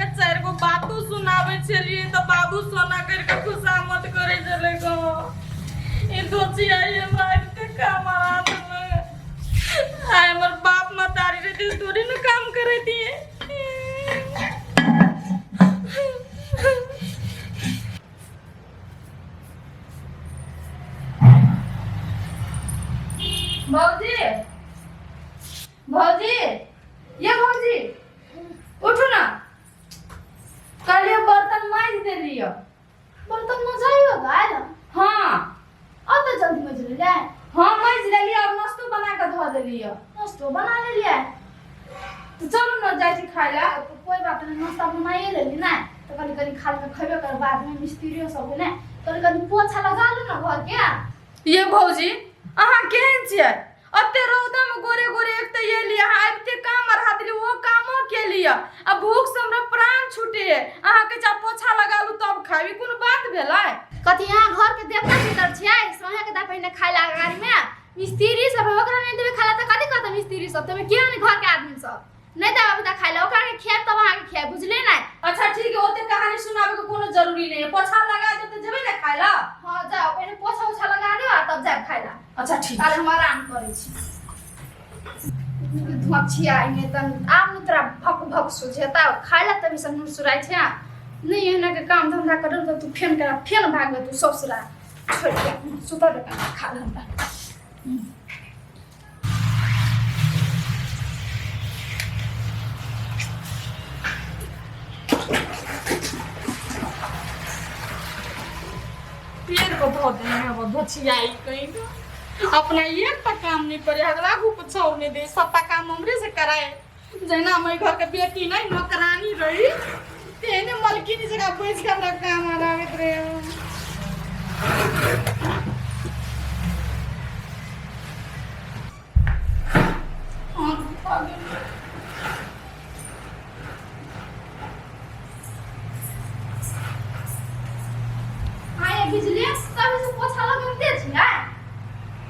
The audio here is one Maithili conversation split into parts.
के चारि गो बातो सुनाबै छलियै तऽ बाबू सोना करि के खुशामद करै छलै गो। ई दोषी आई हमरा आबिते काम हाथमे। आइ हमर बाप महतारी रहती थोड़ी ने काम करैतियै। भौजी, भौजी, ये भौजी, उठू ना। कहलिए बर्तन मांजि देलियो। बर्तन मजाइयो गेल? हाँ। अब तो जल्दी मज लेलियै? हाँ, मांजि लेलियै और नाश्तो बना के धऽ देलियै। नाश्तो बना लेलियै? तऽ चलू ने, जाइ छी खाय लए। कोई बात नहीं, नाश्ता बनाइए लेली ना तो कनी कनी खा के खेबे कर। बाद में मिस्त्रियो सब ने कनी कनी पोछा लगा लू ना घर के। ये भौजी, अहाँ केहन छियै? अते रौदा में गोरे गोरे एक तऽ एली, अहाँ आबिते काम अढ़ा देली, ओहो कामो केली आ भूख से हमरा प्राण छूटे है। अहाँ के जा पोछा लगा लू तब खाबी, कोनो बात भेलै? कथी यहाँ घर के देवता पितर छियै? सोहे के दा पहिने खाय ला गाड़ी में मिस्त्री सब है, ओकरा नहीं देबे खाला त कथी कहत मिस्त्री सब? तमे के नहीं घर के आदमी सब नहीं देबे अभी तक खाय ला, ओकरा के खेब तब अहाँ के खेब, बुझलिए ना? अच्छा ठीक है, ओते कहानी सुनाबे के कोनो जरूरी नहीं है। पोछा लगा दे त जेबे ना खाय ला? हां जाओ, पहिने पोछा उछा लगा देब आ तब जाब खाय ला। अच्छा ठीक। अरे हम आराम करै छी। धोक्षिया इने तन आब न तोरा भक भक सुझेता, खाय ला तभी सब सुराइ छै। नहीं एहना के काम धंधा करल त तू फेन करा फेन भागबे तू ससुरा छोड़ के सुतल बेटा खा ले हमरा। पेड़ को धो देने है वो धोचियाई कहीं तो अपना एक तक काम नहीं करे, अगला को कुछ और नहीं दे, सबटा काम हमरे से कराए। जहिना हम घर के बेटी नहीं नौकरानी रही तेहने मलकिनी जगह बैठ के हमरा काम आराबैत रहे। हाँ, खा गेल। आये बिजली तभी से पोछा लगबते छियै।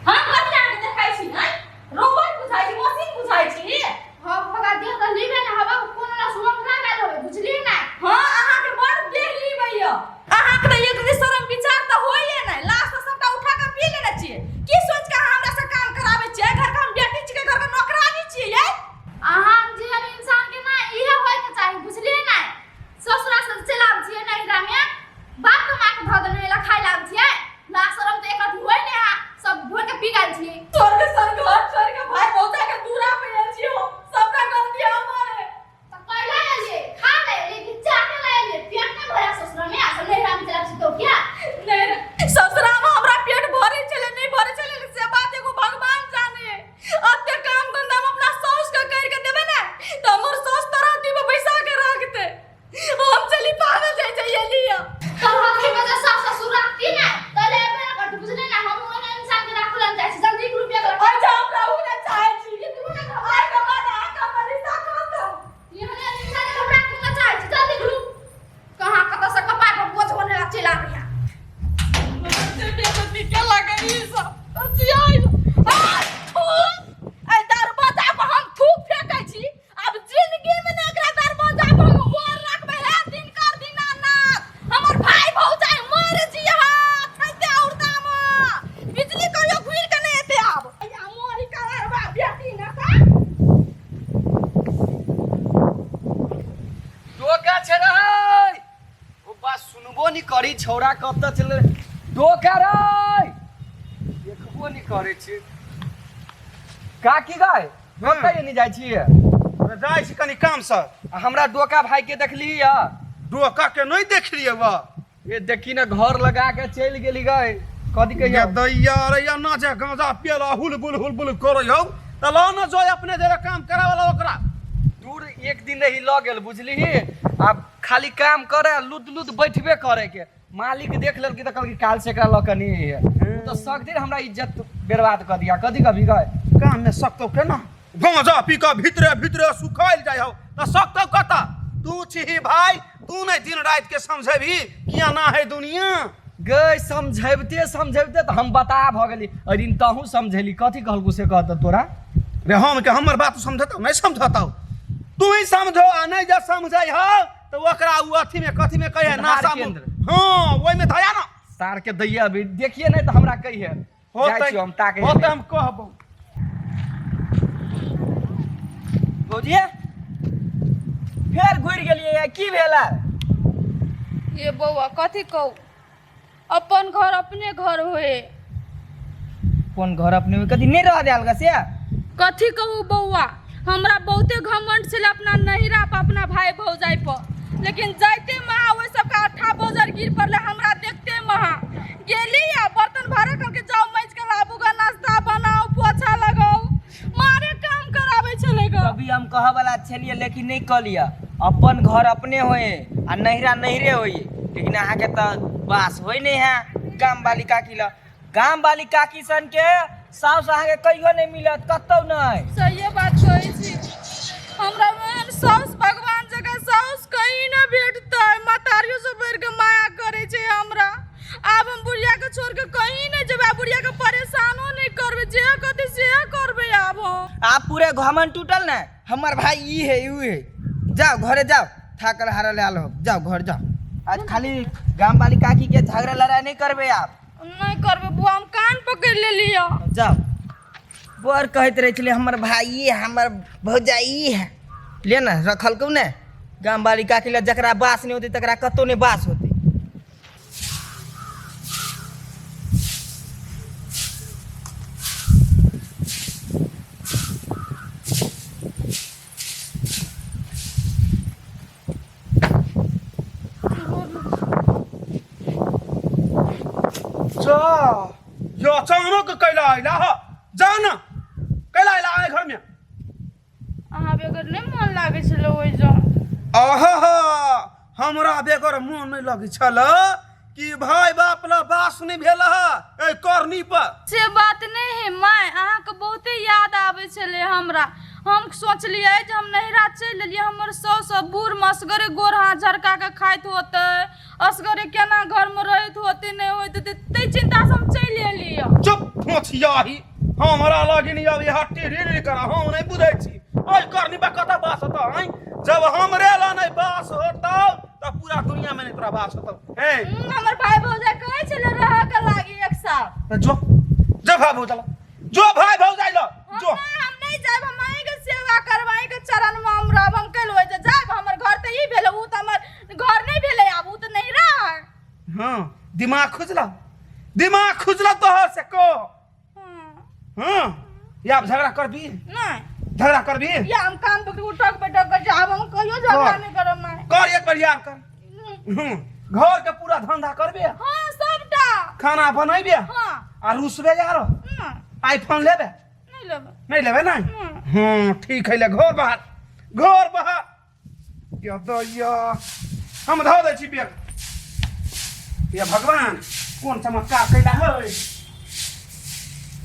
हम कथी अहाँके देखाइ छी? आँय, रोबोट बुझाइ छी, मशीन बुझाइ छी? हाँ भगा देह तऽ लीबे ने हवा कोनो ना सुमन ना गेल होबे, बुझलियै ना? हाँ, अहाँके बड़ देह लीबै यऽ। अहाँके तऽ एक दिन शरम विचार तऽ होइए नहि, लाश तऽ सबटा उठा कऽ पी लेने छियै। की सोच के अहाँ हमरा से काम कराबै छियै? घर के हम बेटी छियै, घर के नौकरानी छियै यै? अहाँ जेहन इंसान के ना इहे होय के चाही, बुझलियै ना? ससुरा से चलि आबै छियै नैहरा में, बाप कमा के धऽ देने ला खाइ ला आबै छियै ना, शरम तऽ एक होय नै है, सब घोर के पी गेल छियै। तोर के संग घर छोड़ के भाई भौजा के दूरा पे आयल छियै हम, सबटा गलती हमर है। तऽ कैला एलियै? खा ले एलियै कि चाटे ला एलियै? पेट नहि भरा ससुरा में आ सब नैहरा में चलि आबै छियै तो क्या? नहीं, ससुरा में हमरा पेट भरे छलै नहीं भरे छलै से बात एगो भगवान जाने। अते काम धंधा हम अपना साउस के कर के देबे ने तऽ हमर साउस तरहटी में बैसा के रखते, हम चली पागल जाय छै ये लिया। तब हम के वजह सास ससुर राखती ना तले एबे ना करती, बुझले ना? हम ओहन इंसान के राखल ना चाहै छी। जल्दी एक रुपया के अच्छा, हमरा उ ना चाहै छी। आइ के बाद अहाँ के हमर रिश्ता खत्म। एहन इंसान के हम राखू ना चाहै छी। जल्दी घुरू, कहाँ कतऽ से कपार पर बोझ बने ला चलि आबै है। बेइज्जती के लगे ई सब जियाई आ थू, ए दरवाजा पर हम थूक फेंकै छी। अब जिंदगी में ने एकरा दरवाजा पर हम गोर रखबै। हे दिनकर दीनानाथ, हमर भाई भौजाई मर जिया छैते औरदा में बिजली कहियो घुरि के नहि एते। आब या मोरी करबा बेटी ने का डोका छै रे, ओ बात सुनबो नहीं करी छौड़ा, कतऽ चल डोका रे, देखबो नहीं करे छी। काकी गाय, कतऽ एनी जाइ छियै? अरे जाइ छी कनि काम से। आ हमरा डोका भाई के देखली या? डोका के नहीं देखलिए बा। ये देखी ने, घर लगा के चलि गेली गए, कथी कहिया दैया। अरे या ना जे गांजा पियला हुल बुल हुल बुल करै हौ त लो न जो अपने जरा काम करावला ओकरा। दूर एक दिन रही लऽ गेल बुझली, आब खाली काम करे लुद लुद बैठबे करे के। मालिक देख लेलकै तऽ कहलकै काल से एकरा लऽ कऽ नहि अइहे। ओ तऽ सब दिन हमरा इज्जत बर्बाद कऽ दिया। कथी कभी गए काम में सकतौ केना? गांजा पी कऽ भीतरे भीतरे सुखायल जाइ हौ तऽ सकतौ कतऽ? तू छिही भाई, तू नहीं दिन रात के समझेबही किया ना है दुनिया। गए समझेबते समझेबते तऽ हम बता भऽ गेली। एहि दिन तहूँ समझेली, कथी कहलकू से कहत तोरा? रे हम के हमर बात समझतौ नहीं समझतौ? तू ही समझो आ नहीं जे समझै हो तो ओकरा उ अथी में कथी में कहे सुधार नासा केंद्र। हां ओइ में धया ना सार के दैया अभी देखिए नहीं तो हमरा कहिए होतै जाइ छी हम ताके होतै हम कहबो। भौजी फेर घुरि गेलियै की भेल? ये बौआ कथी कहू, अपन घर अपने घर होए। कोन घर अपने होए? कथी नहि रह देल से? कथी कहू बौआ, हमरा बहुते घमंड छलै अपना नहिरा पर, अपना भाई भौजाई पर, लेकिन जाइते महा ओहि सबके अट्ठा बोजर गिर पड़लै हमरा देखते महा। गेली आ बर्तन भाड़ा करके जाओ मैच के लाबू गा, नाश्ता बनाओ, पोछा लगाओ, मारे काम कराबै छलै गा। कभी हम कहऽ वाला छलियै लेकिन नहि कहलियै। अपन घर अपने होए आ नहिरा नहिरे होए, लेकिन अहाँके तऽ बास होइ नहि है गाम वाली काकी लग। गाम वाली काकी सन के साउस अहाँके कहियो नहि मिलत कतौ नहि। सहिए बात कहै छी, हमरा ओहन साउस भगवान जकाँ साउस कहीं नहि भेटतै। महतारियो से बढ़ि के माया करै छै हमरा। आब हम बुढ़िया के छोड़ के कहीं नहि जेबै, आ बुढ़िया के परेशानो नहि करबै, जे कहतै से करबै आब हम। आब पूरे घमंड टूटल ने, हमर भाई ई है ऊ है। जाओ घरे जाओ, थाकल हारल आयल हो, जाओ घर जाओ। आज खाली गाम वाली काकी के झगड़ा लड़ाई नहीं करबे आप। नहि करबै बुआ, हम कान पकड़ि लेलियै। जाओ। बड़ कहैत रहै छलै हमर भाई ई है, हमर भौजाई ई है, ले ने रखलकौ ने गाम वाली काकी लग। जकरा बास नहि होतै तकरा कतौ नहि बास होतै। जा यो अचानक कैला अइला ह? जा न, कैला अइला आइ घर में? अहाँ बेगर नहि मोन लागै छलै ओहि जँ। आहा, हमरा बेगर मोन नहि लगै छल कि भाय बाप ला बास नहि भेल ह एहि करनी पर? से बात नहि है माय, अहाँके बहुते याद आबै छलै हमरा। हम सोचलियै जे हम नैहरा चलि एलियै, हमर साउस सब बूढ़ मसगरे गोर हाथ झरका कऽ खाइत होतै, असगरे केना घरमे रहैत होतै, नहि होइत होतै, ताहि चिन्तासँ हम चलि एलियै। चुप मोछियाही, हमरा लगिन अब यहाँ टेढ़ी टेढ़ी करा, हम नहीं बुझै छी ओहि करनी पर कतऽ बास होतौ। आँय, जब हमरे ला नहीं बास होतौ तऽ पूरा दुनिया में नहीं तोरा बास होतौ। हे, हमर भाई भौजाई कहै छलै रहऽ के लागी एक साल। तऽ जो जो भाई भौजा ला, जो भाई भौजाई ला जो। हम नहीं जायब, हम अहीं के सेवा करब, अहीं के चरण में हम रहब। हम कैल होइ जायब? हमर घर तऽ ई भेलै, ऊ तऽ हमर घर नहीं भेलै, आब ऊ तऽ नहीं रह। हाँ, दिमाग खुजला, दिमाग खुजला तोहर से को। हाँ, या अब झगड़ा करबी? नहीं। झगड़ा करबी? या हम कान पकड़ उठक बैठक कर जाब, हम कहियो झगड़ा कर। नहीं करब मैं। कर, एक बार यार कर। घर के पूरा धंधा करबे? हाँ, सबटा। खाना बनैबे? हाँ। आ रुसबे यार? नहीं। आईफोन लेबे? नहीं लेबे। नहीं लेबे? नहीं। हाँ ठीक है, ले घर बाहर, घर बाहर। या दैया, हम धऽ दै छी बैग। या भगवान, कोन चमत्कार कैला है।